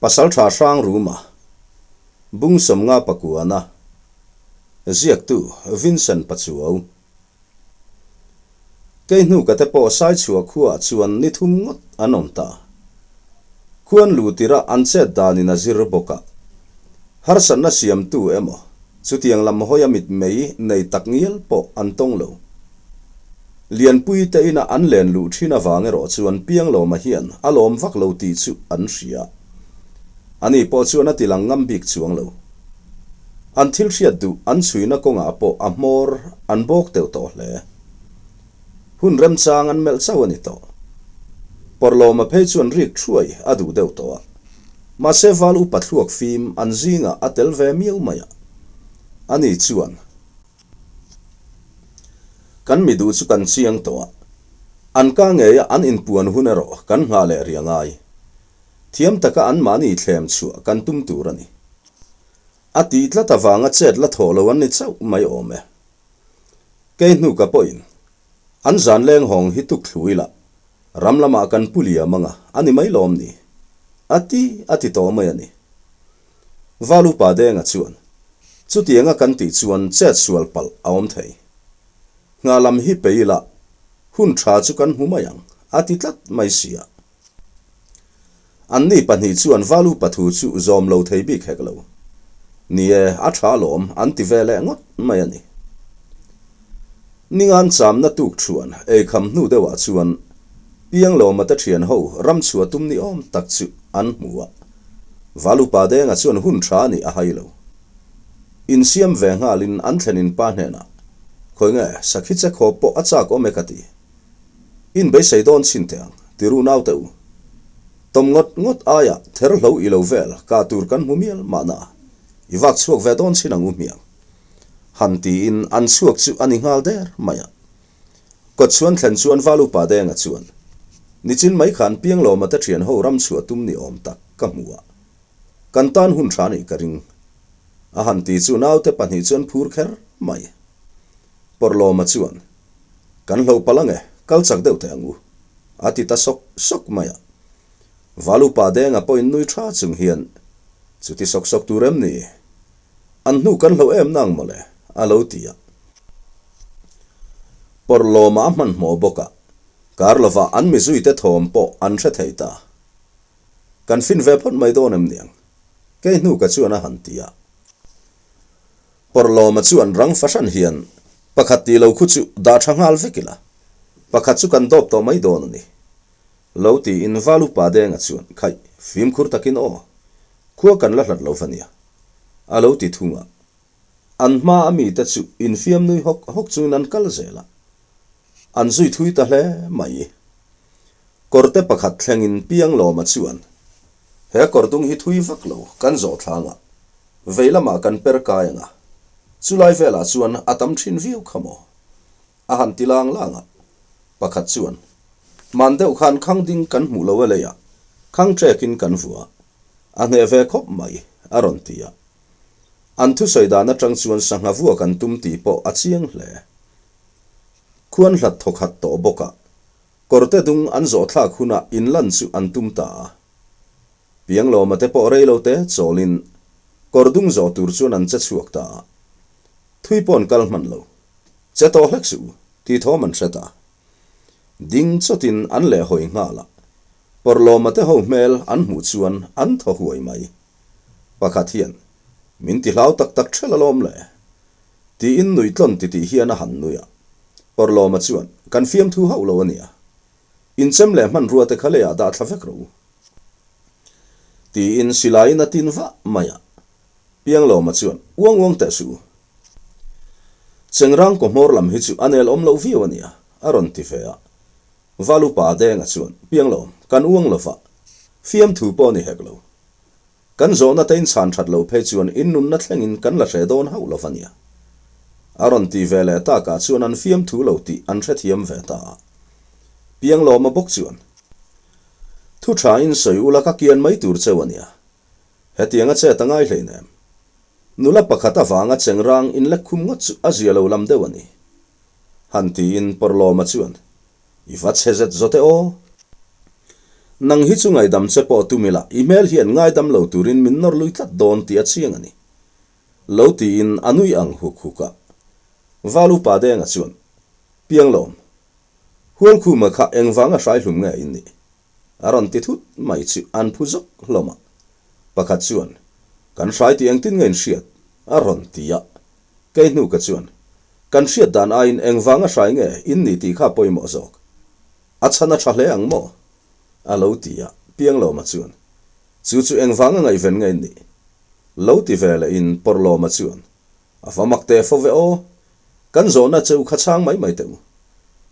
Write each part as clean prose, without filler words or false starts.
Pasaltha Hrangruma, Bung sawmnga pakuana, Ziaktu Vincent Pachuau. Kei hnu ka te pawh Saichhuah khuaah chuan ni thum ngawt an awm ta. Khuan luh tirah an chet danin a zir bawk a. Harsatna siamtu emaw, chutiang lam hawia mitmei nei tak ngial pawh an tawng lo. Lianpui te ina an len luh thin avang erawh chuan Pianglawma hian a lawm vak lo tih chu an hria. Ani pawh chuan a ti lang ngam bik chuang lo. An thil hriat duh an chhuina kawngah pawh a hmawr an bawk deuh tawh hle. Hun remchang an melh chauh a ni tawh. Pawrhlawma phei chuan rik thuai a duh deuh tawh a. Mahse val upa thluak fim an zingah a tel ve miau mai a. Ani chuan. Kan mi duh chu kan chiang tawh a, an ka ngeia an inpuan hun erawh kan nghah leh ri a ngai. Thiam taka anmahni thlem chhuah kan tum tur a ni. A tih tlat avanga chet la thawh lo an ni chauh mai awm e. Kei hnu ka pawhin an zan leng hawng hi tuk thlu ila, ram lamah kan pu liam anga a ni mai lawm ni? A ti a ti tawh mai a ni. Valupa Denga chuan, Chutianga kan tih chuan chet sual palh a awm thei. Nghah lam hi pe ila, hun tha chu kan hmu mai ang, a ti tlat mai sia. Anni pahnih chuan Valupa thu chu zawm lo thei bik hek lo. Ni e, a tha alawm, an ti ve leh ngawt mai a ni. Ningan chamna tuk thuan eikham hnu deuhah chuan Pianglawma te thian ho ram chhuah tum ni awm tak chu an hmu a. Valupa Denga chuan hun tha a nih a hai lo. Insiam ve nghalin an thlenin pa hnenah, Khawi nge, sakhi che khawp pawh a chak awm e ka ti. In beisei dawn chhin teh ang, ti ru naute u. Tawm ngawt ngawt aia ther hlo i lo vel kah tur kan hmu mial mahna, i vak chhuak ve dawn chhin ang u hmiang. Han tiin an chhuak chu a ni nghal der mai a. Kawt chuan thlen chuan Valupa Denga chuan, Nichin mai khan Pianglawma te thian ho ram chhuah tum ni awm tak ka hmu a, kan tan hun tha nih ka ring. A han ti chu naute pahnih chuan phur kher mai. Pawrhlawma chuan, Kan hloh palh ange, kal chak deuh teh ang u, a ti ta sawk sawk mai a. Valupa Denga pawhin nui tha chung hian, Chuti sawk sawk tur em ni? An hnu kan hloh em nang mawle, a lo ti a. Pawrhlawma a hmanhmawh bawk a, kar lovah an mizuite thawm pawh an hre thei ta. Kan fin ve phawt mai dawn em niang? Kei hnu ka chuan a han ti a. Pawrhlawma chuan rang fahran hian, Pakhat tih lo khu chu dah tha nghal vek ila, pakhat chu kan dawp tawh mai dawn a ni. Lo tiin Val upa Denga chuan, Khaih, fimkhur takin aw. Khua kan la hlat lo va nia. A lo ti thung a. An hma a mite chu infiam nui hawk hawk chungin an kal zel a. An zui thui ta hle mai. Kawrte pakhat thlengin Pianglawma chuan, He kawr dung hi thui vak lo, kan zawh thlang a. Vei lamah kan per kai ang a. Chulai velah chuan a tam thin viau kha maw? A han ti lang lang a. Pakhat chuan, Man deuh khan khang ding kan hmuh lo e leiah, khang ṭekin kan vua. A hneh ve khawp mai, a rawn ti a. An thusawi dan aṭang chuan sangha vuak an tum tih pawh a chiang hle. Khuan hlat thawkhat tawh bawk a, kawrte dung an zawh thlak hunah inlan chu an tum ta a. Pianglawma te pawh rei lo te chawlin kawr dung zawh tur chuan an che chhuak ta a. Thui pawh an kal hman lo. Che tawh hlek suh u, tih thawm an hre ta. Ding chawtin an leh hawi nghal a. Pawrhlawma te ho hmel an hmuh chuan an thaw huai mai. Pakhat hian, Min ti hlau tak tak ṭhel alawm le. Tiin nuih tlawn titih hian a han nui a. Pawrhlawma chuan, Kan fiamthu hauh lo a nia. Inchem leh hmanrua te kha leiah dah thla vek rawh u. Tiin silaiin a tin vah mai a. Pianglawma chuan, Uang uang teh suh u. Chengrang kaw hmawr lam hi chu a nel awm loh viau a nia, a rawn ti ve a. Val upa Denga chuan, Pianglawm, kan uang lo va, fiamthu pawh ni hek lo. Kan zawhna te inchhan that loh phei chuan in nunna thlengin kan la hre dawn hauh lo va nia. A rawn ti ve leh takah chuan an fiamthu lo tih an hrethiam ve ta a. Pianglawma bawk chuan, Thu tha in sawi ula ka kian mai tur cheu a nia. Hetianga chet a ngai hleinem. Nula pakhat avanga chengrang inlek khum ngawt chu a zia lo lam deuh a ni. Han tiin Pawrhlawma chuan, I va chhe zet zawt e aw. Nang hi chu ngaidam che pawh tum ila, i hmel hian ngaidam lo turin min nawr lui tlat dawn tih a chiang a ni. Lo tiin a nui ang huk huk a. Val upa Denga chuan, Pianglawm, Hualkhuma kha engvanga hrai hlum nge in nih? A rawn ti thut mai chu an phu zawk hlawm a. Pakhat chuan, Kan hrai tih engtin nge in hriat? a rawn ti a. Kei hnuka chuan, Kan hriat dan aiin engvanga hrai nge in nih tih kha pawimawh zawk. A chhan a tha hle ang maw? A lo ti a, Pianglawma chuan, Chu chu engvanga ngaihven nge in nih? Lo ti ve leh in Pawrhlawma chuan, A va mak teh fo ve aw! Kan zawhna che u kha chhang mai mai teh u.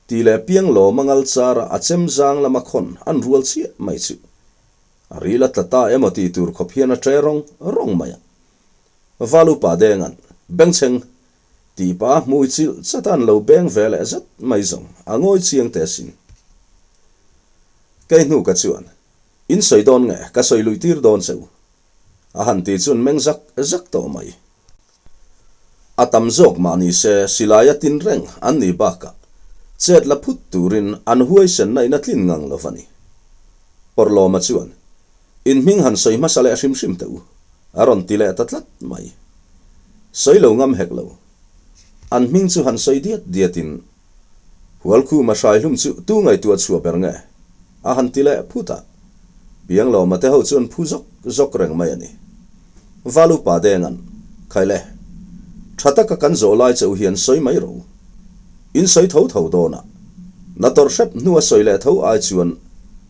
Tih leh Pianglawma ngal chara a chem zang lama khawn an rual chiah mai chu. A ril a tla ta emaw tih tur khawp hian a tre rawng rawng mai a. Val upa Denga'n, Bengchheng! Tih pa hmui chilh chat a an lo beng ve leh zet mai zawng a ngawi chiang teh asin. Kei hnu ka chuan, In sawi dawn nge ka sawi luih tir dawn che u? A han ti chuan meng zak zak tawh mai. A tam zawk mah ni se silai a tin reng an nih bakah chet la phut turin an huaisenna in a tlin ngang lo va ni. Pawrhlawma chuan, In hming han sawi hmasa leh hrim hrim teh u, a rawn ti leh ta tlat mai. Sawi lo ngam hek lo. An hming chu han sawi diat diatin, Hualkhuma hraihlum chu tu ngaihtuah chhuah ber nge? a han ti leh phut a. Pianglawma te ho chuan phu zawk zawk reng mai a ni. Val upa Denga'n, Khai le, tha taka kan zawh lai che u hian sawi mai ro. In sawi tho tho dawn a, na tawrh hrep hnu a sawi leh tho ai chuan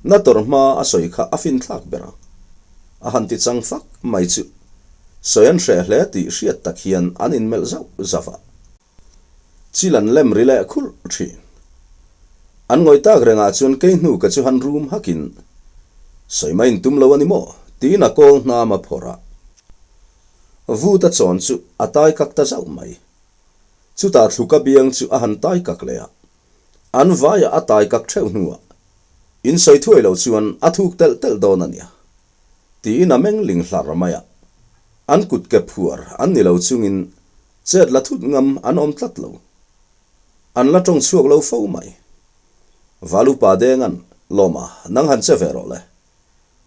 na tawrh hma a sawi kha a fin thlak ber ang. A han ti chang fak mai chu sawi an hreh hle tih hriat tak hian an inmelh zauh zauh a. Chil an lem ri leh khulh thin. An ngawih tak rengah chuan kei hnu ka chu han rum hakin, Sawi mai in tum lo a ni maw? tiin a kawl hnam a phawrh a. Vut a chawn chu a tai kak ta zauh mai. Chutah thluka biang chu a han tai kak leh a. An vaiah a tai kak theuh hnuah, In sawi thuai lo chuan a thuk telh telh dawn a nia. Tiin a meng ling hlar mai a. An kut ke phuar an ni lo chungin chet la thut ngam an awm tlat lo. An la tawng chhuak lo fo mai. Val upa Denga'n, Lawma, nang han che ve rawh le.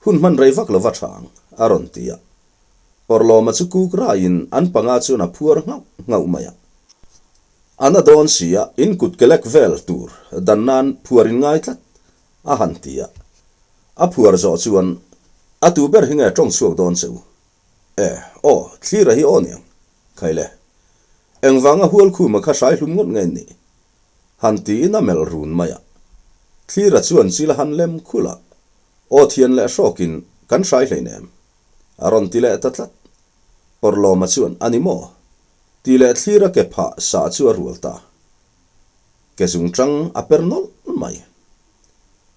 Hun hman rei vak lova tha ang, a rawn ti a. Pawrhlawma chu kuk raiin an panga chuan a phuar nghauh nghauh mai a. An a dawn si a, in kut kelek vel tur dan nan phuar in ngai tlat, a han ti a. A phuar zawh chuan, A tu ber hi nge tawng chhuak dawn che u? E, aw, thlira hi aw niang, Khaile. Engvanga Hualkhuma kha hrai hlum ngawt nge nih? Han tiin a melh run mai a. Thlira chuan chil a han lem khulh a, Aw thian leh hrawkin kan hrai hleinem. A rawn ti leh ta tlat. Pawrhlawma chuan, A ni maw? Ti leh thlira ke phah sah chu a rual ta. Ke zungchang a per nawlh mai.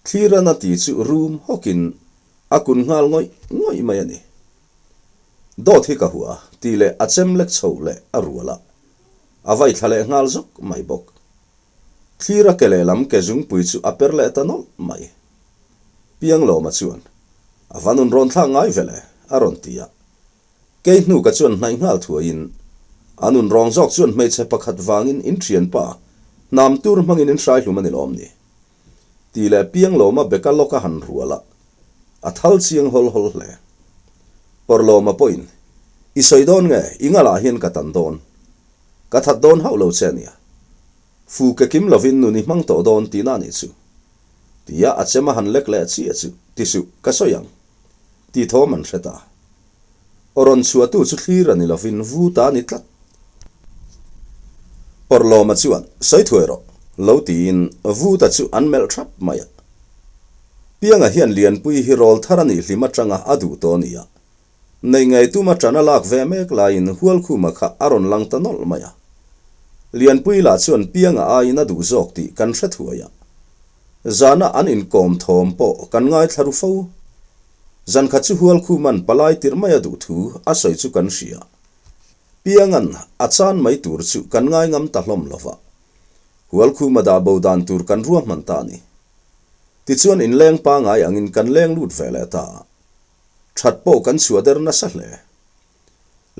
Thliran a ti chu rum hawkin a kun nghal ngawih ngawih mai a ni. Dawt hi ka hua tih leh a chem lek chho leh a rual a, a vai thla leh nghal zawk mai bawk. Thlir a ke lehlam ke zungpui chu a per leh ta nawlh mai. Pianglawma chuan, A va nun rawn thlak ngai ve le, a rawn ti a. Kei hnuka chuan hnaih nghal thuaiin, A nun rawng zawk chuan hmeichhe pakhat vangin in thianpa hnam tur hmangin in hrai hlum a ni lawm ni? Tih leh Pianglawma beka lawk a han rual a, a thal chiang hawl hawl hle. Pawrhlawma pawhin, I sawi dawn nge, i ngalah hian ka tan dawn. Ka that dawn hauh lo che ania. Fu ke kim lovin nun i hmang tawh dawn tihna a nih chu. Tia a chem a han lek leh chiah chu, Ti suh, ka sawi ang. Tih thawm an hre ta. Aw rawn chhuahtu chu thlir a ni lovin vu ta a ni tlat. Pawrhlawma chuan, Sawi thuai rawh, lo tiin Vuta chu an melh thap mai a. Pianga hian Lianpui hi rawl thar a nih hlim atanga a duh tawh a ni a. Nei ngei tuma ṭan a lak ve mek laiin Hualkhuma kha a rawn lang ta nawlh mai a. Lianpui lah chuan Pianga aiin a duh zawk tih kan hre thuai a. Zana an inkawm thawm pawh kan ngaithla ru fo. Zan khat chu Hualkhuma'n palai tirh mai a duh thu a sawi chu kan hria. Pianga'n a chan mai tur chu kan ngai ngam ta hlawm lo va. Hualkhuma dah bo dan tur kan ruahman ta a ni. Tichuan inleng pangai angin kan leng lut ve leh ta a. That pawh kan chhuah der nasa hle.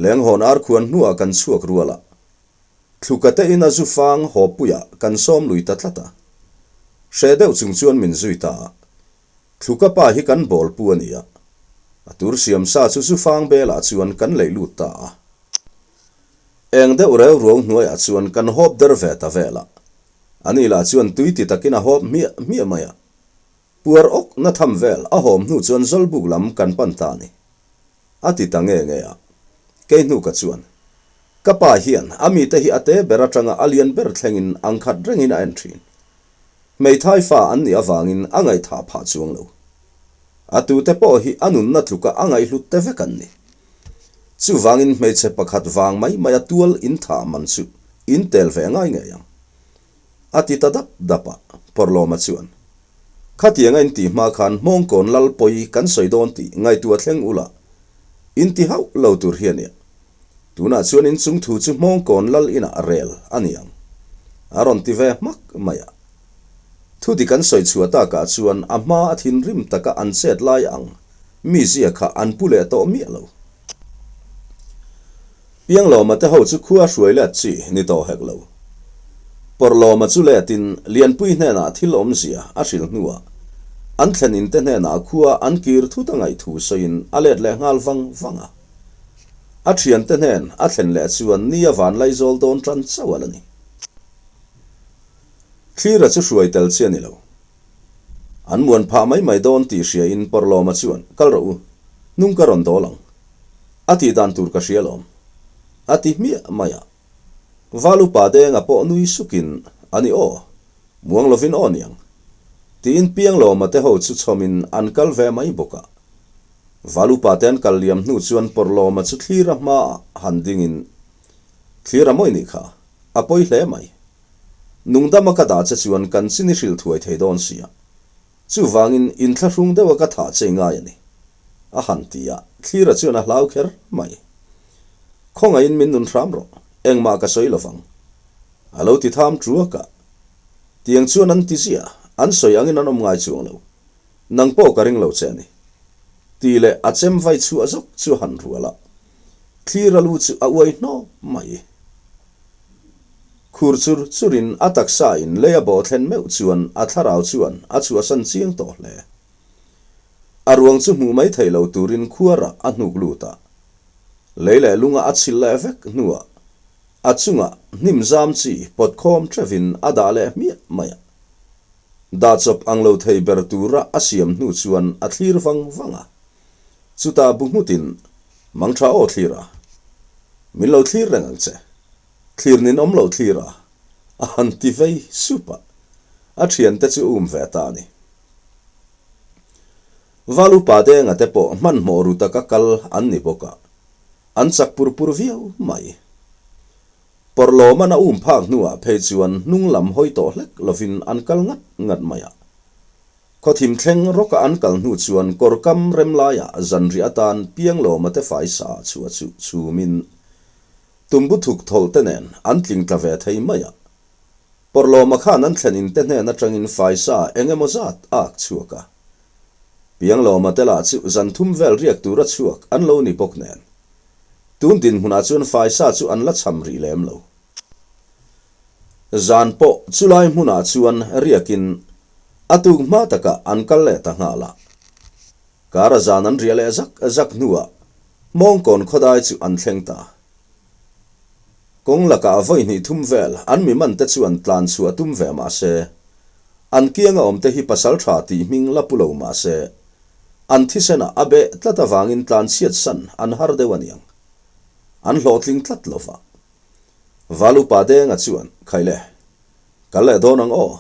Lenghawn arkhuan hnuah kan chhuak rual a. Thluka te in a zu fang haw puiah kan sawm lui ta tlat a. Hre deuh chung chuan min zui ta a. Thluka pa hi kan bawl pu a ni a, a tur siam sa chu zu fang belah chuan kan leih lut ta a. Eng deuh reu ruau hnuaiah chuan kan hawp der ve ta vel a, ani lah chuan tui ti takin a hawp hmiah hmiah mai a. Puar awk na tham vel a hawm hnu chuan Zawlbuk lam kan pan ta a ni. A ti ta nge nge a. Kei hnu ka chuan, Ka pa hian a mite hi a te ber atanga a lian ber thlengin ang khat rengin a en thin. Hmeithai fa an nih avangin a ngaihthah phah chuang lo. A tute pawh hi a nunna tluka a ngaihhlut te vek an ni. Chuvangin hmeichhe pakhat vang mai mai a tual in thah man chu in tel ve ngai ngei ang. A ti ta dap dap a, Pawrhlawma chuan, Khatianga in tih hma khan Hmawngkawn lal pawi kan sawi dawn tih ngaihtuah thleng ula, in ti hauh lo tur hi a nia. Tunah chuan in chung thu chu Hmawngkawn lal inah rel a ni ang. A rawn ti ve hmak mai a. Thu dik an sawi chhuah takah chuan a hma a thinrim taka an chet lai ang mizia kha an pu leh tawh miah lo. Pianglawma te ho chu khua hruai let chi ni tawh hek lo. Pawrhlawma chu letin Lianpui hnenah thil awmzia a hrilh hnuah an thlen in te hnenah khua an kir thut a ngaih thu sawiin a let leh nghal vang vang a. A thiante hnen a thlen leh chuan ni a van laizawl dawn tan chauh a la ni. Thlira chu hruai tel chi a ni lo. An muan phah mai mai dawn tih hria in Pawrhlawma chuan, Kal rawh u, hnung ka rawn dawl ang. A tih dan tur ka hria lawm. A ti hmiah mai a. Val upa Denga pawh nui sukin, A ni aw, muang lovin aw niang. Tiin Pianglawma te ho chu chhawmin an kal ve mai bawk a. Val upa te an kal liam hnu chuan Pawrhlawma chu thlira hmaah han dingin, Thlira mawi nih kha, a pawi hle mai. Nungdama ka dah che chuan kan chin i hrilh thuai thei dawn sia. Chuvangin inthlahrung deuha ka thah che i ngai a ni. A han ti a, Thlira chuan a hlau kher mai. Khawngaihin min nun hram rawh, engmah ka sawi lovang. A lo ti tham truak a. Tiang chuan an ti ziah, an sawi angin an awm ngai chuang lo. Nang pawh ka ring lo che a ni. Ti leh a chem vai chhuah zawk chu a han rual a. Thlira lu chu a uai hnawp mai. Khur chur churin a taksa in lei a bawh thlen meuh chuan a thlarau chuan a chhuahsan chiang tawh hle. A ruang chu hmuh mai theih lo turin khuarah a hnuk lut a. Lei leh lunga a chhilh leh vek hnuah a chungah hnim zam chi pawt khawm thevin a dah leh hmiah mai a. Dah chawp ang lo thei ber tura a siam hnu chuan a thlir vang vang a. Chutah bu nghutin Mangtha aw thlir a. Min lo thlir reng ang che. Thlir nin awm lo thlir a. A han ti vei sup a. A thiante chu um ve ta a ni. Val upa Denga te pawh hmanhmawh ru taka kal an ni bawk a. An chak pur pur viau mai. Pawrhlawman a um phak hnuah phei chuan hnung lam hawi tawh hlek lovin an kal ngat ngat mai a. Khawthim thleng rawka an kal hnu chuan kawrkam rem laiah zanriah atan Pianglawma te faisa chhuah chu chhumin tumbu thuk thawlh te nen an tling tla ve thei mai a. Pawrhlawma khan an thlen in te hnen atangin faisa eng emaw zat a ak chhuak a. Pianglawma te lah chu zan thum vel riak tura chhuak an lo ni bawk nen. Tun dinhmunah chuan faisa chu an la cham rih lem lo. Zan pawh chulai hmunah chuan riakin a tuk hma takah an kal leh ta nghal a. Kara zan an riah leh zak zak hnuah Hmawngkawn khawdai chu an thleng ta. Kawng lakah vawi hnih thum vel an mi man te chuan tlan chhuah tum ve mah se, an kianga awm te hi pasal tha tih hming la pu lo mah se, an thisenah a beh tlat avangin tlan chhiat san an har deuh aniang. An hlawhtling tlat lova. Val upa Denga chuan, Khaile, kal leh dawn ang aw.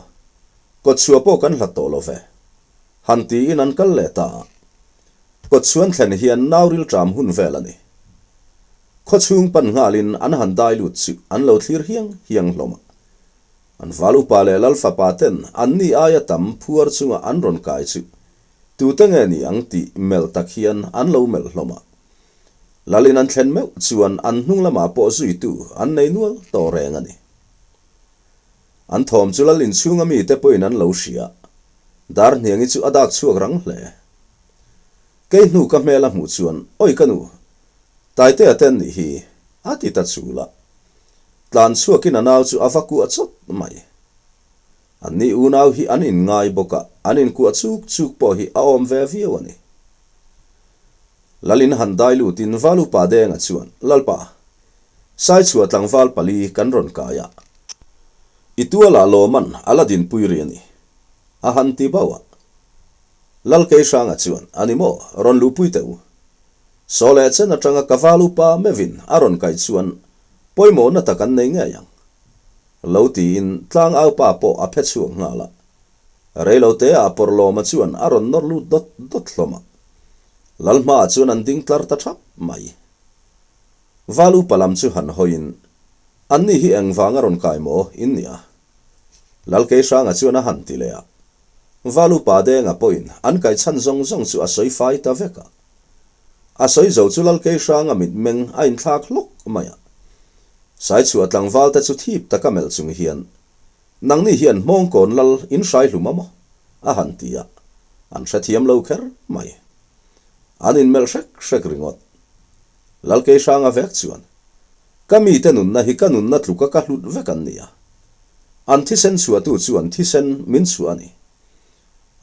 Kawtchhuah pawh kan hlat tawh lo ve. Han tiin an kal leh ta a. Kawtchhuan thlen hian nau rilṭam hun vel a ni. Khawchhung pan nghalin an han dai lut chu an lo thlir hiang hiang hlawm a. An val upa leh lal fapa ten an ni aia tam phuar chunga an rawn kai chu tute nge ni ang tih melh tak hian an lo melh hlawm a. Lalin an thlen meuh chuan an hnung lamah pawh zuitu an nei nual tawh reng a ni. An thawm chu Lalin chhunga mite pawhin an lo hria. Darhniangi chu a dak chhuak rang hle. Kei hnu ka hmel a hmuh chuan, Oi ka nu, Taitea te an nih hi, a ti ta chul a. Tlan chhuakin a nau chu a va kuah chawt mai. Anni unau hi an inngai bawk a, an inkuah chuk chuk pawh hi a awm ve viau a ni. Lalin han dai lutin Valupa Denga chuan, Lalpa, Saichhuah tlangval pali kan rawn kai a, i tualah lawman a la dinpui ri a ni, a han ti bauh a. Lal Keihranga chuan, A ni maw, rawn luhpui teh u. Saw leh chen atanga ka Valupa mevin a rawn kaih chuan pawimawhna tak an nei ngei ang. Lo tiin tlang aupa pawh a phe chhuak nghal a. Reiloteah Pawrhlawma chuan a rawn nawr lut dawt dawt hlawm a. Lalhmaah chuan an ding tlar ta thap mai. Val upa lam chu han hawiin, Anni hi engvang a rawn kai maw in nia? Lal Keihranga chuan a han ti leh a. Val upa Denga pawhin an kaihchhan zawng zawng chu a sawi fai ta vek a. A sawi zo chu Lal Keihranga mitmeng a inthlak hlawk mai a. Saichhuah tlangval te chu thip taka melh chung hian, Nangni hian Hmawngkawn lal in hrai hlum a maw? a han ti a, an hrethiam lo kher mai. An inmelh hrek hrek ringawt. Lal Keihranga vek chuan, Ka mite nunna hi ka nunna tluka ka hlut vek an ni a. An thisen chhuahtu chuan thisen min chhuah a ni.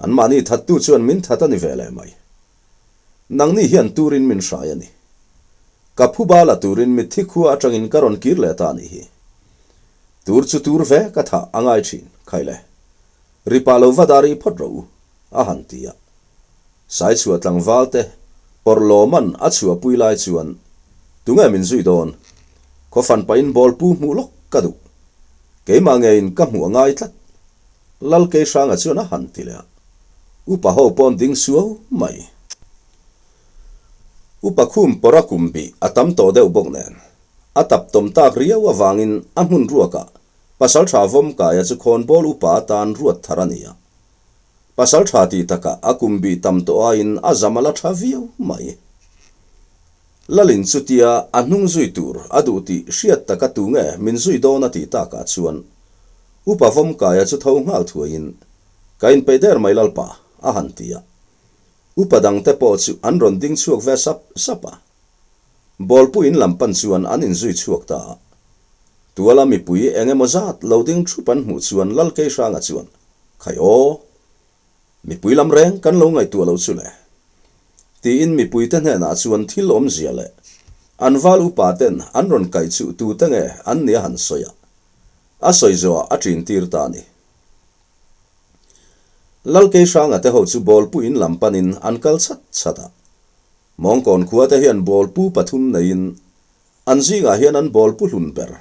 Anmahni thattu chuan min that a ni ve leh mai. Nangni hian turin min hrai a ni. Ka phuba la turin mitthi khua atangin ka rawn kir leh ta a nih hi. Tur chu tur ve ka thah a ngai thin, khaile. Ripa lo va dah rih phawt rawh u, a han ti a. Saichhuah tlangval te Pawrhlawman a chhuahpui lai chuan, Tunge min zui dawn? Khawfan pahin ball pu hmuh lawk ka duh. Keimah ngeiin ka hmuh a ngai tlat. Lal Keihranga chuan a han ti leh a. Upa ho pawn ding suau mai. Upa khum pawrh a kum bih a tam tawh deuh bawk nen, a tap tawm tak riau avangin a hmun ruakah Pasaltha Vawmkaia chu khawnbawl upa atan ruat thar a ni a. Pasaltha tih takah a kum bih tam tawh aiin a zam a la tha viau mai. Lalin chutia a hnung zui tur a duh tih hriat taka tunge min zui dawn a tih takah chuan Upa Vawmkaia chu tho nghal thuaiin, Ka inpeih der mai Lalpa, a han ti a. Upa dangte pawh chu an rawn ding chhuak ve sap sap a. Bawlpu in lam pan chuan an inzui chhuak ta a. Tuala mipui eng emaw zat lo ding thup an hmuh chuan Lal Keihranga chuan, Khai aw! Mipui lam reng kan lo ngaihtuah lo chu le. Tiin mipuite hnenah chuan thil awmzia leh an val upa ten an rawn kaih chuh tute nge an nia han sawi a. A sawi zawhah a ṭin tir ta a ni. Lal Keihranga te ho chu bawlpu in lam panin an kal chhat chhat a. Mawngkawn khua te hian bawlpu pathum neiin an zingah hian an bawlpu hlun ber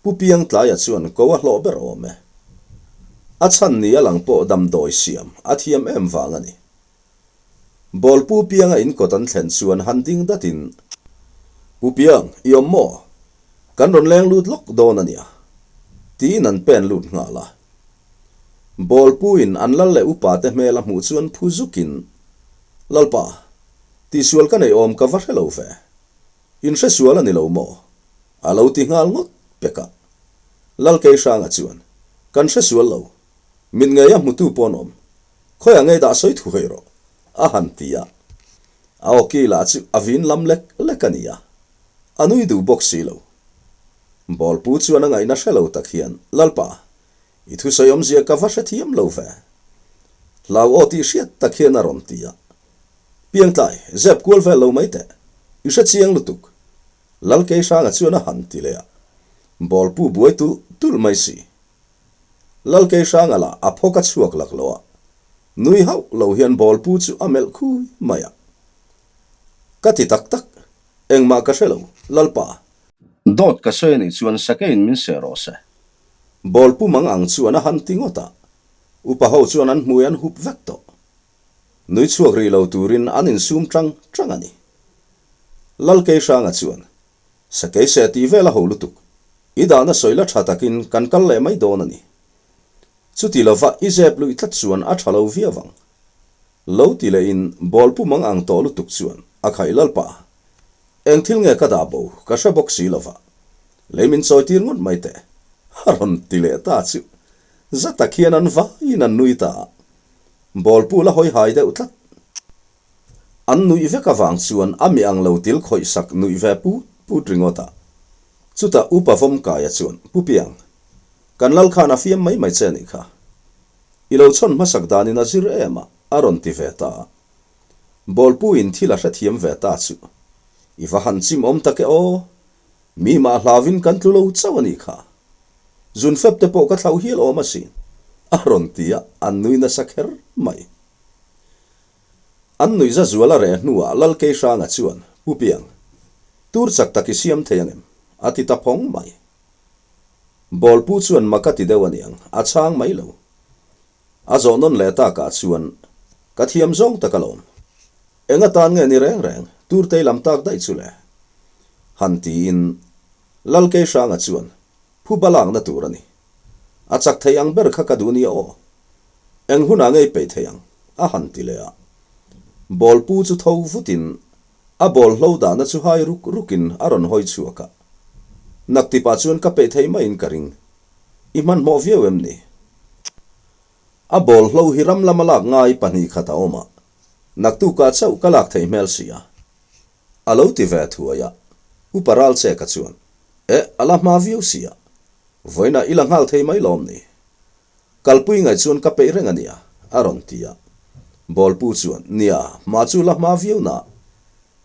Pu Piangtlaia chuan ko a hlawh ber awm e. A chhan ni a lang pawh damdawi siam a thiam em vang a ni. Bawlpu Pianga in kawt an thlen chuan han ding datin, Pu Piang, i awm maw? Kan rawn leng lut lawk dawn a nia. Tiin an pen lut nghal a. Bawlpuin an lal leh upa te hmel a hmuh chuan phu zukin, Lalpa, tihsual ka nei awm ka va hre lo ve. In hresual a ni lo maw? A lo ti nghal ngawt pek a. Lal Keihranga chuan, Kan hresual lo. Mit ngei a hmutu pawn awm. Khawiah ngei dah sawi thu hei rawh, a han ti a. A awki lah chu a vin lam lek lek a ni a. A nui duh bawk si lo. Bawlpu chuan a ngaihna hre lo tak hian, Lalpa, i thusawi awmzia ka va hrethiam lo ve. Hlau aw tih hriat tak hian a rawn ti a. Piangtlai, zep kual vel lo mai teh. I hre chiang lutuk. Lal Keihranga chuan a han ti leh a. Bawlpu buai tulh tulh mai si. Lal Keihranga lah a phawk a chhuak lak lo a. Nui hauh lo hian Bawlpu chu a melh khui mai a. Ka ti tak tak, engmah ka hre lo, Lalpa. Dawt ka sawi a nih chuan Sakein min seh rawh se. Bawlpu mang ang chuan a han ti ngawt a. Upa ho chuan an hmui an hup vek tawh. Nui chhuak rih lo turin an insum tang tang a ni. Lal Keihranga chuan, Sakei seh tih vel a ho lutuk. I dahna sawi la tha takin kan kal leh mai dawn a ni. Chuti lova i zep luih tlat chuan a tha lo viau ang. Lo ti lehin bawlpu mang ang tawh lutuk chuan a khaih lalpa a. Eng thil nge ka dah bo ka hre bawk si lova. Lei min chawi tir ngawt mai teh. A rawn ti leh ta chu. Za tak hian an vaiin an nui ta a. Bawlpu la hawi hai deuh tlat. An nuih vek avang chuan a mi ang lo til khawih sak nuih ve put put ringawt a. Chutah Upa Vawmkaia chuan, Pu Piang, kan lal khan a fiam mai mai che a nih kha. I lo chhawn hmasak danin a zir em a, a rawn ti ve ta a. Bawlpuiin thil a hrethiam ve ta chu. I va han chim awm tak e aw. Mi mah hlauvin kan tlu lo chauh a nih kha. Zun fep te pawh ka thlauh hial awm asin, a rawn ti a, an nui nasa kher mai. An nuihza zual a reh hnuah Lal Keihranga chuan, Pu Piang, tur chak tak i siam thei angem? a ti ta phawng mai. Bawlpu chuan mak a ti deuh aniang, a chhang mai lo. A zawh nawn leh takah chuan, Ka thiam zawng tak alawm. Eng atan nge ni reng reng, turtei lam tak daih chu le? Han tiin Lal Keihranga chuan, Phuba lakna tur a ni. A chak thei ang ber kha ka duh nia aw. Eng hunah ngei peih thei ang? a han ti leh a. Bawlpu chu tho vutin a bawl hlo dahna chu hai ruk rukin a rawn hawi chhuak a. Naktipah chuan ka peih thei maiin ka ring. I hmanhmawh viau em ni? A bawl hlo hi ram lama lak ngai 2 khat a awm a, naktukah chauh ka lak theih hmel si a. A lo ti ve thuai a, Upa Ralcheka chuan, Eh, a la hma viau si a, vawiinah i la nghal thei mai lawm ni? Kalpui ngaih chuan ka peih reng a nia, a rawn ti a. Bawlpu chuan, Nia, hma chu la hma viau na.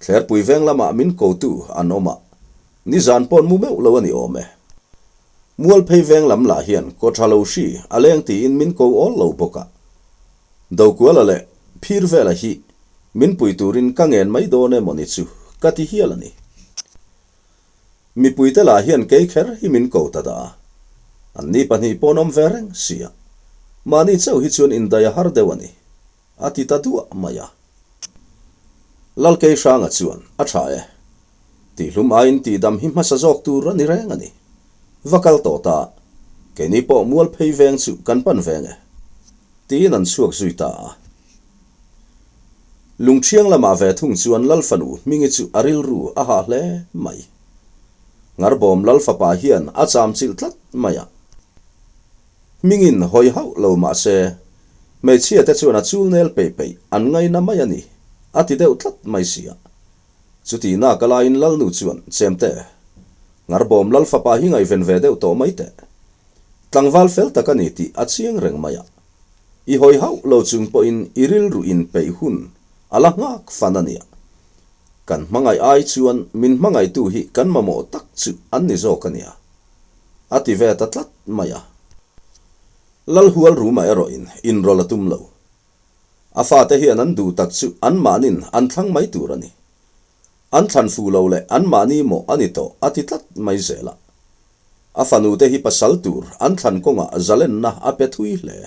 Thlerpui veng lamah min kotu an awm a, nizan paw'n mu meuh lo a ni awm e. Mualphei veng lam lah hian kaw tha lo hri a leng tiin min ko awl lo bawk a. Dokuala leh phir vela hi min pui turin ka ngen mai dawn emaw ni chu ka ti hial a ni. Mipuite lah hian kei kher hi min ko ta dah a, anni 2 paw'n awm ve reng sia, mahni chauh hi chuan indaih a har deuh a ni, a ti ta duah mai a. Lalkei Hranga chuan, A tha e. Tihlum aiin tihdam hi hmasa zawk tur a ni reng a ni. Va kal tawh ta, keini pawh mual phei veng chu kan pan veng e. Tiin an chhuak zui ta a. Lungṭhiang lamah ve thung chuan Lal fanu Hmingi chu a rilru a hah hle mai. Ngarbawm Lal fapa hian a cham chilh tlat mai a. Hmingin hawi hauh lo mah se, hmeichhia te chuan a chul nel peih peih an ngaina mai a ni, a ti deuh tlat mai sia. Chuti nak a laiin Lalnu chuan, Chemte, Ngarbawm Lal fapa hi ngaihven ve deuh tawh mai teh. Tlangval fel tak a ni tih a chiang reng mai a. I hawi hauh lo chung pawhin i rilru in peih hun a la nghak fan a nia. Kan hmangaih ai chuan min hmangaihtu hi kan mamawh tak chu an ni zawk a nia. A ti ve ta tlat mai a. Lalhual Ruma erawhin inrawlh a tum lo. A fate hian an duh tak chu anmahnin an thlang mai tur a ni. An thlan fuh lo leh anmahni mawh a ni tawh a ti tlat mai zel a. A fanute hi pasal tur an thlan kawngah zalenna a pe thui hle.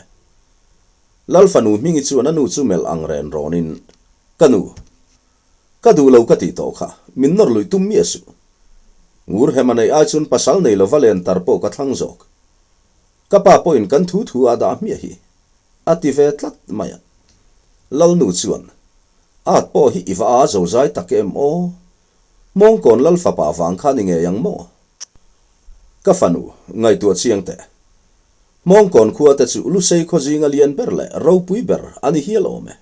Lal fanu hmingi chuan a nu chu melh ang ren rawnin, Ka nu, Ka duh lo ka tih tawh kha, min nawr luih tum miah suh. Ngur hema neih ai chuan pasal nei lova len tar pawh ka thlang zawk. Ka pa pawhin kan thu thu a dah hmiah hi, a ti ve tlat mai a. Lalnu chuan, At pawh hi i va a zozai tak em aw? Mawngkawn lal fapa vang kha ni ngei ang maw? Ka fanu, ngaihtuah chiang teh. Mawngkawn khua te chu Lusei khaw zinga lian ber leh ropui ber a ni hial awm e.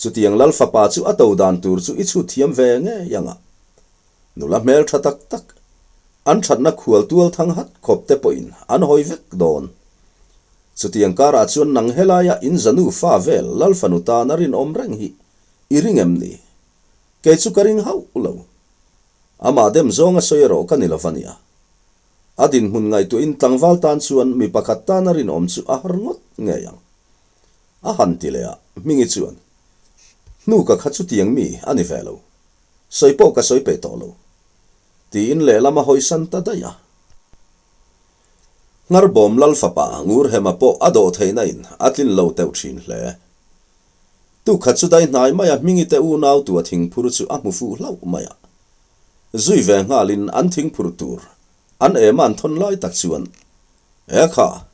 Chutiang lal fapa chu a to dan tur chu i chhut thiam ve ngei ang a. Nula hmel tha tak tak, an thatna khual tual thang hat khawp te pawhin an hawi vek dawn. Chutiang karah chuan nang helaia in zanu fa vel lal fanu tan a rinawm reng hi i ring em ni? Kei chu ka ring hauh lo. Amah dem zawng a sawi erawh ka ni lo va nia. A dinhmun ngaihtuahin tlangval tan chuan mi pakhat tan a rinawm chu a har ngawt ngei ang. A han ti leh a, Hmingi chuan, Hnuka kha chutiang mi a ni ve lo. Sawi pawh ka sawi peih tawh lo. Tiin lehlam a hawisan ta daih a. Ngharbawm Lal fapa Ngurhema pawh a dawh theihna in a tlin lo teuh thin hle. Tukhat chu dai hnai maia Hmingi te unau tua thingphur chu a hmu fuh hlauh mai a. Zui ve nghalin an thingphur tur an em a an thawn lai tak chuan, E kha!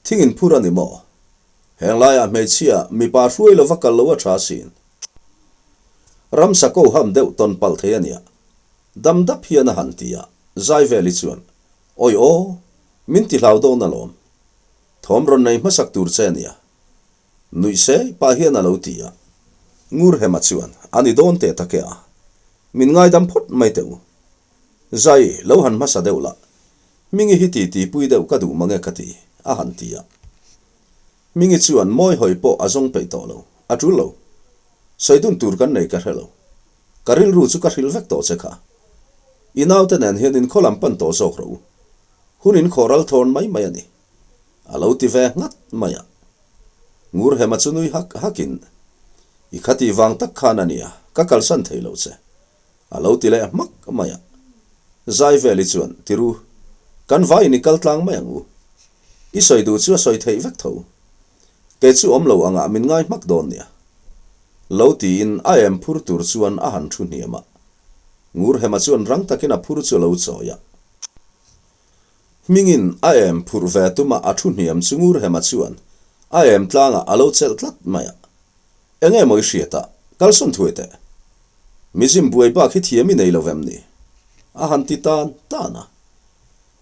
Thing in phur a ni maw? Heng laiah hmeichhia mipa hruai lova kal lo a tha sin. Ramsa ko ham deuh tawn palh thei a nia. Dam dap hian a han ti a, zai vel hi chuan, Awi aw, min ti hlau dawn alawm. Thawm rawn nei hmasak tur che a nia. Nuih se pah hian a lo ti a. Ngurhema chuan, A ni dawn teh tak e a. Min ngaidam phawt mai teh u. Zai, lo han hmasa deuh lah. Hmingi hi ti ti pui deuh ka duh mang e ka ti, a han ti a. Hmingi chuan mawi hawi pawh a zawng peih tawh lo. A tul lo. Sawi dun tur kan nei ka hre lo. Ka rilru chu ka hrilh vek tawh che kha. I naute nen hian in khaw lam pan tawh zawk rawh u. Hun in khaw ral thawn mai mai a ni. A lo ti ve nghat mai a. Ngurhema chu nui hak hakin, I khatih vang tak khan a nia, ka kalsan thei lo che. A lo ti leh hmak mai a. Zai veli chuan, Tiru, kan vaiin i kal tlang mai ang u. I sawi duh chu a sawi theih vek tho. Kei chu awm lo angah min ngai hmak dawn nia. Lo tiin a em phur tur chuan a han thu hniam a. Ngurhema chuan rang takin a phur chu a lo chawi a. Hmingin a em phurh ve tuma a thu hniam chu Ngurhema chuan a em tlangah a lo chelh tlat mai a. Enge maw i hriat a, kalsawn thuai teh. Mizim buai bak hi thiam i nei lo vem ni? A han ti tan tan a.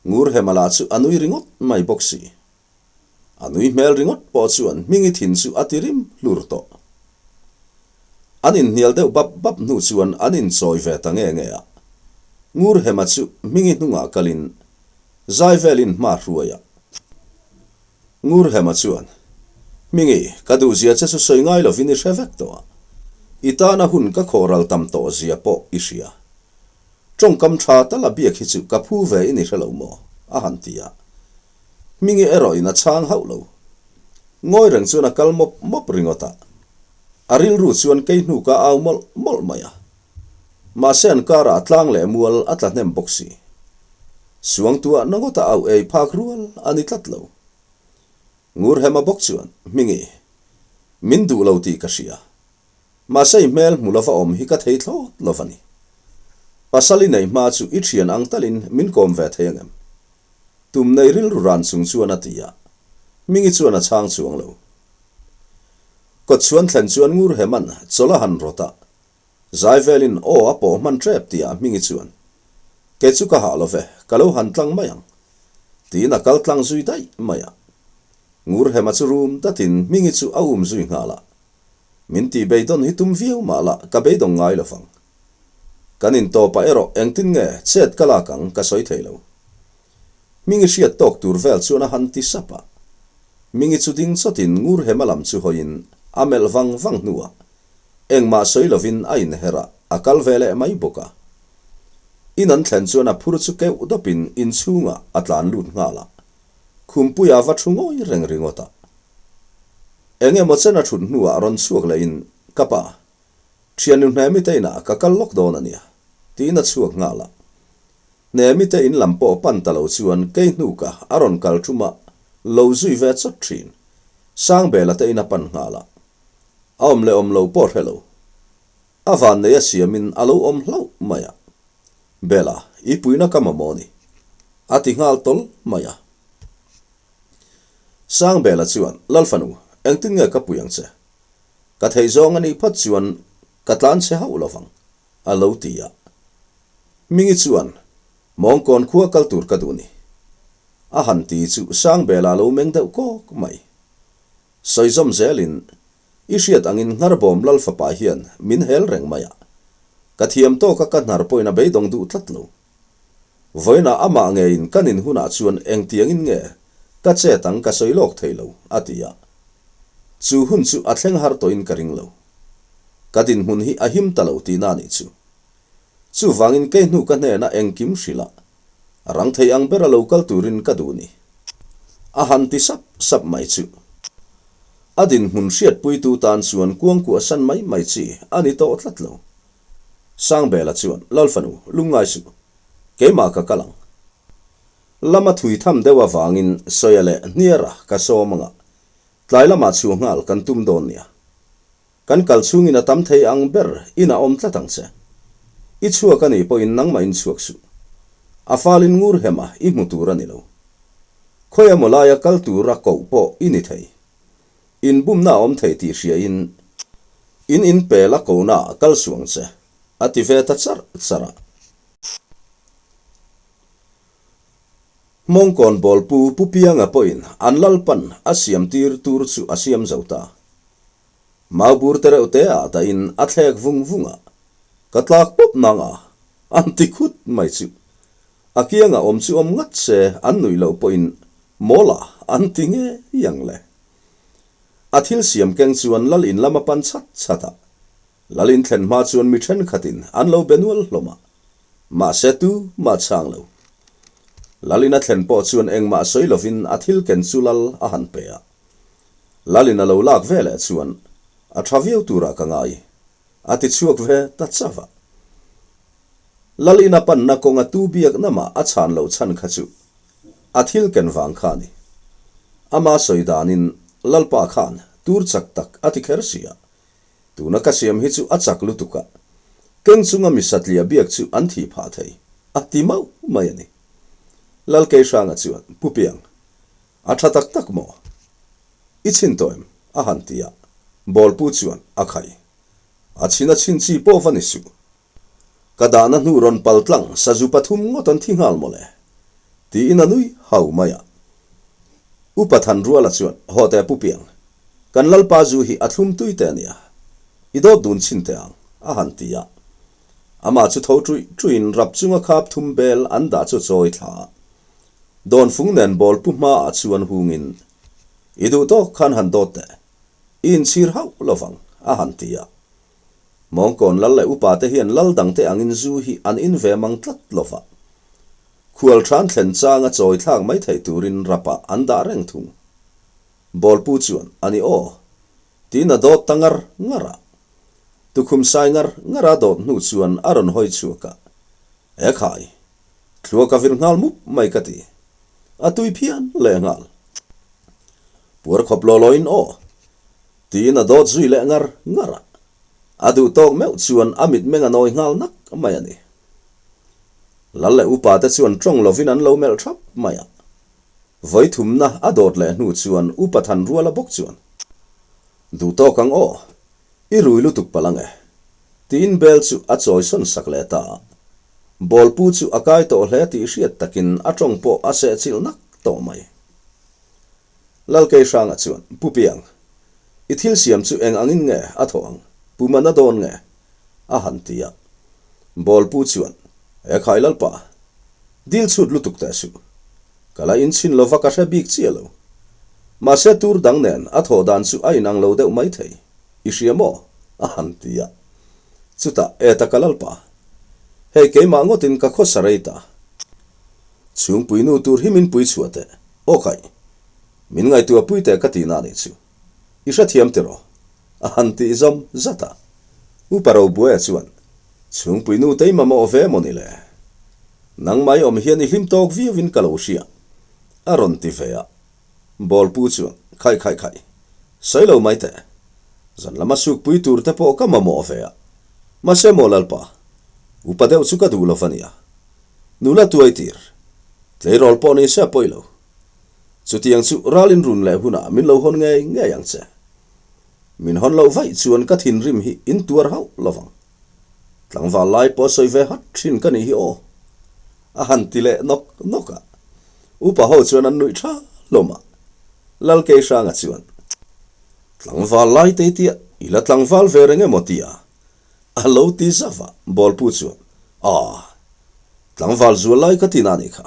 Ngurhema lah chu a nui ringawt mai bawk si. A nui hmel ringawt pawh chuan Hmingi thin chu a ti rim hlur tawh. An inhnial deuh bap bap hnu chuan an inchawi ve ta nge nge a. Ngurhema chu Hmingi hnungah kalin zai velin hma hruai a. Ngurhema chuan, Hmingi, ka duhzia che chu sawi ngai lovin i hre vek tawh a. I tana hun ka khawhral tam tawh zia pawh i hria. Tawngkam tha tal a biak hi chu ka phu ve i ni hre lo maw? a han ti a. Hmingi erawhin a chhang hauh lo. Ngawi reng chuan a kal mawp mawp ringawt a. A rilru chuan kei hnu ka au mawlh mawlh mai a. Mahse an karah tlang leh mual a tla hnem bawk si. Suangtuah na ngawta auh ei phak rual a ni tlat lo. Ngurhema bawk chuan, Hmingi, min duh lo tih ka hria. Mahse i hmel hmu lova awm hi ka thei thlawt lo va ni. Pasal i nei hma chu i thian ang talin min kawm ve thei angem? Tum nei rilru ran chung chuan a ti a. Hmingi chuan a chhang chuang lo. Kawtchhuan thlen chuan Ngurhema'n chawlh a han rawt a. Zai velin aw a pawh hman tep tihah Hmingi chuan, Kei chu ka hah lo ve, ka lo han tlang mai ang. Tiin a kal tlang zui daih mai a. Ngurhema chu rum datin Hmingi chu a um zui nghal a. Min tih beidawn hi tum viau mah la ka beidawng ngai lo vang. Kan intawpah erawh engtin nge chet ka lak ang ka sawi thei lo. Hmingi hriat tawk tur vel chuan a han ti sap a. Hmingi chu ding chawtin Ngurhema lam chu hawiin a melh vang vang hnuah Engmah sawi lovin a inher a, a kal ve leh mai bawk a. In an thlen chuan a phur chu keuh dawpin inchhungah a tlan lut nghal a. Khumpuia va thu ngawi reng ringawt a. Eng emaw chen a thut hnuah rawn chhuak lehin, Ka pa, thiannu Hnemi te inah ka kal lawk dawn a nia, tiin a chhuak nghal a. Hnemi te in lam pawh pan ta lo chuan kei hnuka a rawn kal thuma lo zui ve chawt thin Sangbela te in a pan nghal a. A awm leh awm lo pawh hre lo. A vannei a siamin a lo awm hlauh mai a. Bella, i puina ka mamawh ni. A ti nghal tawl mai a. Sangbela chuan, Lalfanu, engtin nge ka pui ang che? Ka theih zawng a nih phawt chuan ka tlan che hauh lo vang, a lo ti a. Hmingi chuan, Mawngkawn khua kal tur ka duh ni. A han ti chu Sangbela a lo meng deuh kawk mai. Sawi zawm zelin, I hriat angin Ngharbawm Lal fapa hian min hel reng mai a. Ka thiam tawka ka hnar pawhin a beidawng duh tlat lo. Vawiinah amah ngeiin ka nin hunah chuan engtiangin nge ka chet ang ka sawi lawk thei lo, a ti a. Chu hun chu a thleng har tawhin ka ring lo. Ka dinhmun hi a him ta lo tihna a nih chu. Chuvangin kei hnu ka hnena engkim hrilh a, rang thei ang bera lo kal turin ka duh ni. A han ti sap sap mai chu. A dinhmun hriatpuitu tan chuan kuangkuah san mai mai chi a ni tawh tlat lo. Sangbela chuan, Lalfanu, lungngai suh. Keimah ka kal ang. Lama thui tham deuh avangin Sawia leh Hniara ka sawm anga tlai lamah chhuah nghal kan tum dawn nia. Kan kal chhungin a tam thei ang ber in a awm tlat ang che. I chhuak a nih pawhin nangmah in chhuak suh. A falin ngur hem a, i hmu tur a ni lo. Khawi emaw laia kal tura koh pawh i ni thei. Inbumna a awm thei tih hriain in inpel a kohna ah kal suh ang che, a ti ve ta charh charh a. Hmawngkawn bawlpu Pu Pianga pawhin an Lalpan a siam tir tur chu a siam zo ta. Maubur te reuh te ah dahin a thlek vung vung a, ka tlak pawp nang a, an ti khut mai chu. A kianga awm chu awm ngat se an nuih loh pawhin mawla an ti ngei ang le. A thil siam keng chuan lal in lam a pan chhat chhat a. Lal in thlen hma chuan mi thenkhatin an lo be nual hlawm a, mahse tu mah chhang lo. Lal in a thlen pawh chuan engmah sawi lovin a thil ken chu lal a han pe a. Lal in a lo lak ve leh chuan a tha viau turah ka ngai, a ti chhuak ve ta chauh a. Lal in a panna kawnga tu biak namah a chhan loh chhan kha chu a thil ken vang kha a ni. Ama sawi danin Lalpa khan tur chak tak a ti kher si a, Tuna ka siam hi chu a chak lutuk a, keng chunga mi satliah biak chu an thih phah thei, a ti mauh mai a ni. Lal Keihranga chuan, Pu Piang, a tha tak tak maw? I chhin tawh em? a han ti a, Bawlpu chuan, A khai, a chhin a chhin chi pawh va ni suh. Ka dahna hnu rawn pal tlang sazu pathum ngawt an thi nghal mawle, tiin a nui hau mai a. Upa Thanruala chuan, Haw teh Pu Piang, kan Lalpa zu hi a thlum tui teh a nia, i dawt dun chhin teh ang, a han ti a. Amah chu tho ṭuih ṭuihin rap chunga khap thum bel an dah chu chawi thla a. Dawnfung nen bawl pu hmaah chuan hungin, I duh tawk khan han dawt teh, i inchhir hauh lovang, a han ti a. Mawngkawn lal leh upa te hian lal dangte angin zu hi an in ve mang tlat lo va. Khual than thlen changa chawi thlak mai theih turin rapah an dah reng thung. Bawlpu chuan, A ni aw. Tiin a dawt ta ngar ngar a. Tukhum sai ngar ngar a dawt hnu chuan a rawn hawi chhuak a. E khai! Thluak a vir nghal mup mai ka ti. A tui phian leh nghal. Puar khawp law lawin aw. Tiin a dawt zui leh ngar ngar a. A duh tawk meuh chuan a mitmeng a nawi nghal nak mai a ni. Lal leh upa te chuan tawng lovin an lo melh thap mai a. Vawi thumna a dawt leh hnu chuan upa than ruala bawk chuan, Duh tawk ang aw, i rui lutuk palh ang e. Tiin bel chu a chawi sawn sak leh ta a. Bawlpu chu a kai tawh hle tih hriat takin a tawng pawh a sehchilh nak tawh mai. Lalkeihranga chuan, Pu Piang, i thil siam chu eng angin nge a thawh ang? Pu Mana dawn nge? a han ti a. Bawlpu chuan, E khai Lalpa, dil chhut lutuk teh suh. Ka la inchhin lova ka hre bik chiah lo. Mahse tur dang nen a thawh dan chu a inang lo deuh mai thei. I hria maw? a han ti a. Chutah, E taka Lalpa, hei keimah ngawtin ka khawsa rei ta. Chhungpui nu tur hi min pui chhuah teh. Aw khaih. Min ngaihtuah pui teh ka tihna anih chu. I hrethiam tiraw? A han tih zawm zat a. Upa Robuaia chuan, Chhungpui nu tei mamawh ve maw ni le? Nang mai awm hian i hlim tawk viau in ka lo hria. A rawn ti ve a. Bawlpu chuan, Khaih khaih khaih. Sawi lo mai teh. Zan lama sukpui tur te pawh ka mamawh ve a. Mahse maw Lalpa, upa deuh chu ka duh lo va nia. Nula tuai tir. Tleirawl pawh ni se a pawi lo. Chutiang chu ral in run leh hunah min lo hawn ngei ngei ang che. Min hawn loh vaih chuan ka thinrim hi in tuar hauh lovang. Tlangval lai pawh sawi ve hat thin ka nih hi aw. A han ti leh nawk nawk a. Upa ho chuan an nuih tha hlawm a. Lal Keihranga chuan, Tlangval lai te tia i la tlangval ve reng emaw tia? A lo ti zauh a, Bawlpu chuan, Aw, tlangval zual lai ka ti na nih kha.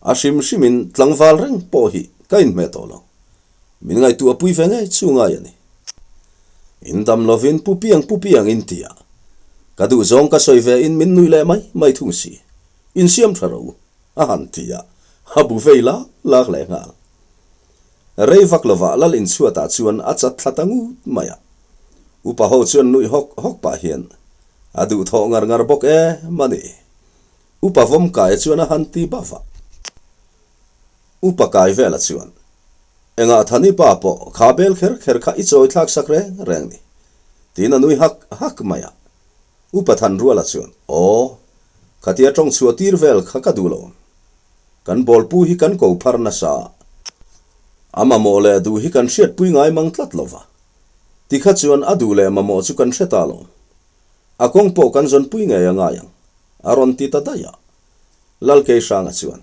A hrim hrimin tlangval reng pawh hi ka inhmeh tawh lo. Min ngaihtuah pui ve ngei chu ngai a ni. In dam lovin pu piang pu piang in ti a, ka duh zawng ka sawi ve in min nuih leh mai mai thung si. Insiam tha ro, a han ti a, a bu vei lak lak leh nghal. Rei vak lovah lal inchhuatah chuan a chat thla ta ngut mai a. Upa ho chuan nuih hawk hawk pah hian a duh thawh ngar ngar bawk em a ni. Upa vawm kai chuan a han ti bava. Upa kai vela chuan, Engah Thani pa pawh kha bel kher kher kha i chawi thlak sak reng reng ni, tiin a nui hak hak mai a. Upa Thanruala chuan, Aw, khatia tawng chhuah tir vel kha ka duh lo. Kan bawlpu hi kan ko phar nasa a, a mamawh leh duh hi kan hriatpui ngai mang tlat lo va. Tikha chuan a duh leh mamawh chu kan hre ta lo. A kawng pawh kan zawnpui ngei a ngai ang, a rawn ti ta daih a. Lal Keihranga chuan,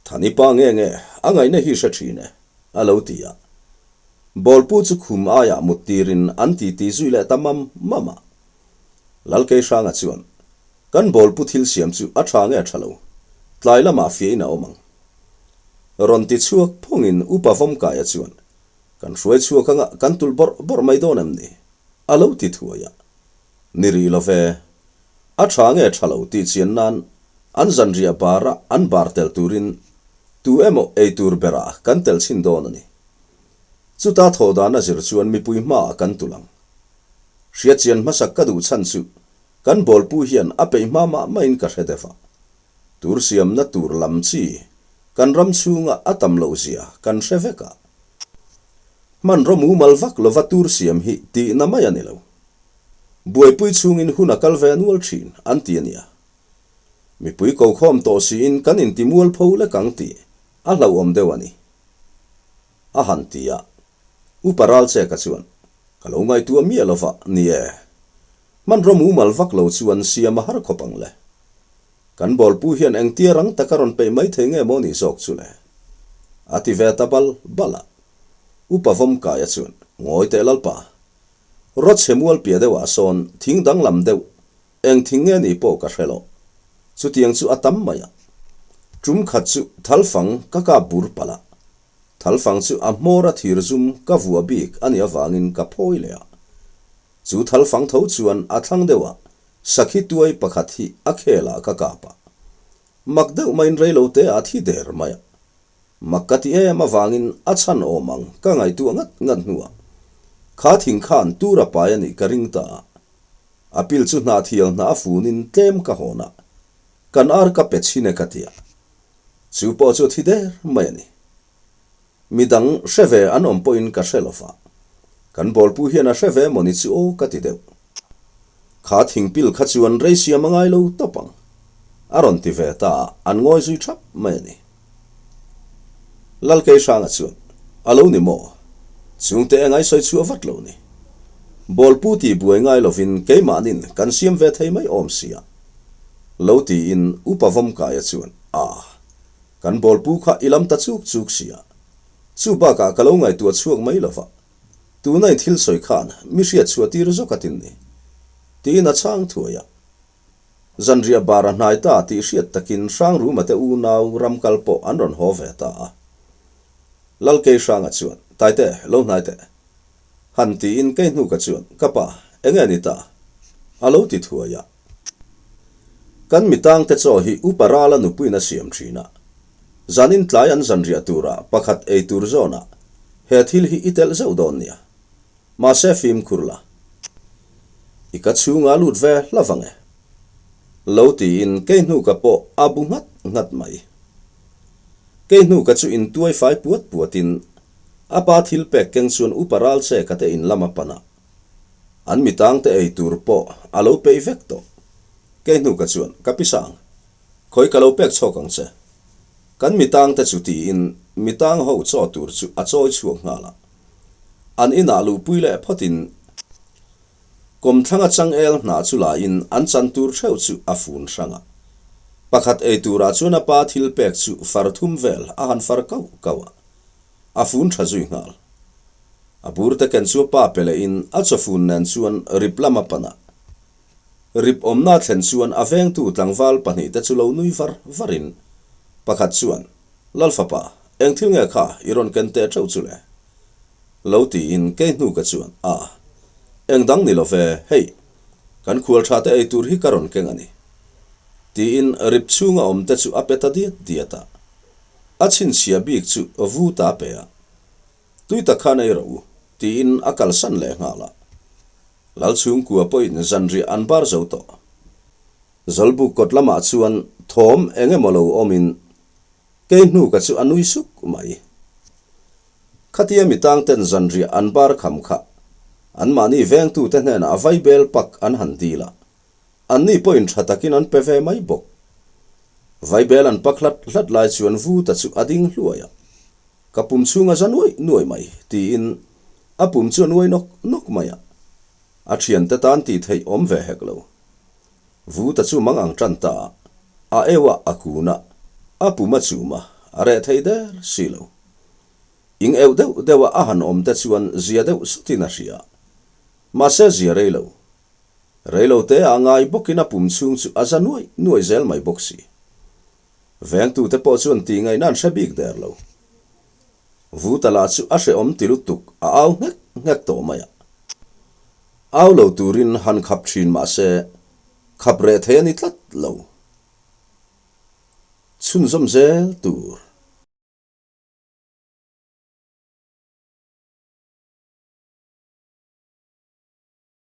Thani pa nge nge, a ngaihna hi hre thin e, a lo ti a. Bawlpu chu khum aiah mut tirin an titi zui leh ta mam mam a. Lal Keihranga chuan, Kan bawlpu thil siam chu a tha nge a tha lo? Tlai lamah fiahin a awm ang. Rawn ti chhuak phawngin Upa Vawmkaia chuan, Kan hruai chhuak anga kan tulh bawrh bawrh mai dawn em ni? A lo ti thuai a. Ni rih lo ve. A tha nge tha lo tih chian nan an zanriah bara an bar tel turin tu emaw ei tur berah kan tel chhin dawn a ni. Chuta thawh dan a zir chuan mipui hmaah kan tulh ang. Hriatchian hmasak ka duh chhan chu kan bawlpu hian a peih hma mah mahin ka hre deuh a. Tur siamna tur lam chi kan ram chhunga a tam loh zia kan hre vek a. Hmanraw mumal vak lova tur siam hi tihna mai a ni lo. Buaipui chhungin hun a kal ve nual thin an ti a nia. Mipui kokhawm tawh siin kan inti mualpho lek ang tih a hlauhawm deuh a ni. A han ti a. Upa Ralcheka chuan, Ka lo ngaihtuah miah lova, ni e. Hmanraw mumal vak lo chuan siam a har khawp ang le. Kan bawlpu hian engtia rang taka rawn peih mai thei nge maw nih zawk chu le? A ti ve ta bal bal a. Upa Vawmkaia chuan, Ngawi teh Lalpa, Rawchhe mual piah deuhah sawn thing danglam deuh eng thing nge nih pawh ka hre lo. Chutiang chu a tam mai a. Tum khat chu thalfang ka kap bur palh a. Thalfang chu a hmawr a thir zum ka vuah bik a nih avangin ka phawi leh a. Chu thalfang tho chuan a thlang deuh a, sakhi tuai pakhat hi a khelah ka kap a. Mak deuh maiin reilo te a thi der mai a. Mak ka ti em avangin a chhan awm ang ka ngaihtuah ngat ngat hnuah kha thing khan tur a pai a nih ka ring ta a. A pil chu hnah thial hnah a funin tlem ka hawn a, kan ar ka pe chhin e ka ti a. Chu pawh chu thi der mai a ni. Midang hre ve an awm pawhin ka hre lo va, kan bawlpu hian a hre ve mawni chu aw ka ti deuh. Kha thingpil kha chuan rei siam a ngai lo tawp ang, a rawn ti ve ta a, an ngawi zui thap mai a ni. Lalkeihranga chuan, A lo ni maw? Chungte engai sawi chhuah vat lo ni. Bawlpu tih buai ngai lovin keimahnin kan siam ve thei mai awm sia. Lo tiin Upa Vawmkaia chuan, A, kan bawlpu kha i lam ta chuk chuk sia. Chu bakah ka lo ngaihtuah chhuak mai lova. Tuna i thil sawi khan mi hriat chhuah tir zawk a tin ni. Tiin a chhang thuai a. Zanriah bar a hnai ta tih hriat takin Hrangruma te unau ram kal pawh an rawn haw ve ta a. Lalkei Hranga chuan, Taite, lo hnai teh. Han tiin kei hnuka chuan, Ka pa, enge ni ta? A lo ti thuai a. Kan mitangte chaw hi Upa Rala nupuiin a siam thin a. Zanin tlai an zanriah turah pakhat ei tur zawnah he thil hi i telh zeuh dawn nia. Mahse fimkhur la. I ka chhungah lut ve hla vang e. Lo tiin kei hnuka pawh a bu nghat nghat mai. Kei hnuka chu intuai fai puat puatin a pa thil pek keng chuan Upa Ralcheka te in lam a pan a. An mitangte ei tur pawh a lo peih vek tawh. Kei hnuka chuan, Ka pisang, khawi ka lo pek chhawk ang che. Kan mitangte chu tiin mitang ho chaw tur chu a chawi chhuak nghal a. An inah luhpui leh phawtin kawmthlanga changel hnah chu lain an chan tur theuh chu a fun hrang a. Pakhat ei turah chuan a pa thil pek chu far thum vel a han far kauh kauh a. A fun tha zui nghal. A bur te ken chu a pa pe lehin a chawfun nen chuan rip lam a pan a. Rip awmna thlen chuan a vengtu tlangval pahnihte chu lo nui var varin pakhat chuan, Lalfapa, eng thil nge kha i rawn ken teh theuh chu le? Lo tiin kei hnuka chuan, A, eng dang ni lo ve, hei, kan khual tha te ei tur hi ka rawn keng a ni. Tiin rip chhunga awmte chu a pe ta diat diat a. A chhinchhiah bik chu vu ta pe a, Tui tak khan ei rawh u, tiin a kalsan leh nghal a. Lalchhungkua pawhin zanriah an bar zo tawh. Zawlbuk kawt lamah chuan thawm eng emaw lo awmin kei hnuka chu a nui suk mai. Khatia mitangten zanriah an bar kham kha anmahni vengtute hnenah vaibel pak an han dil a, Anni pawhin tha takin an pe ve mai bawk. Vaibel an pak hlat hlat lai chuan Vuta chu a ding hluai a, Ka pum chhung a za nuai nuai mai, tiin a pum chu a nuai nawk nawk mai a. A thiante tan tih theih awm ve hek lo. Vuta chu mang ang tan ta a, a eu a, a kun a, a pum a chum a, a reh thei der si lo. Ing eu deuh deuh a a han awm te chuan zia deuh sutin a hria. Mahse zia rei lo. Reilote a ngai bawkin a pum chhung chu a za nuai nuai zel mai bawk si. Vengtute pawh chuan tih ngaihna an hre bik der lo. Vuta lah chu a hrehawm ti lutuk a au nghek nghek tawh mai a. Au lo turin han khap thin mah se, khap reh thei a ni tlat lo. Chhunzawm zel tur.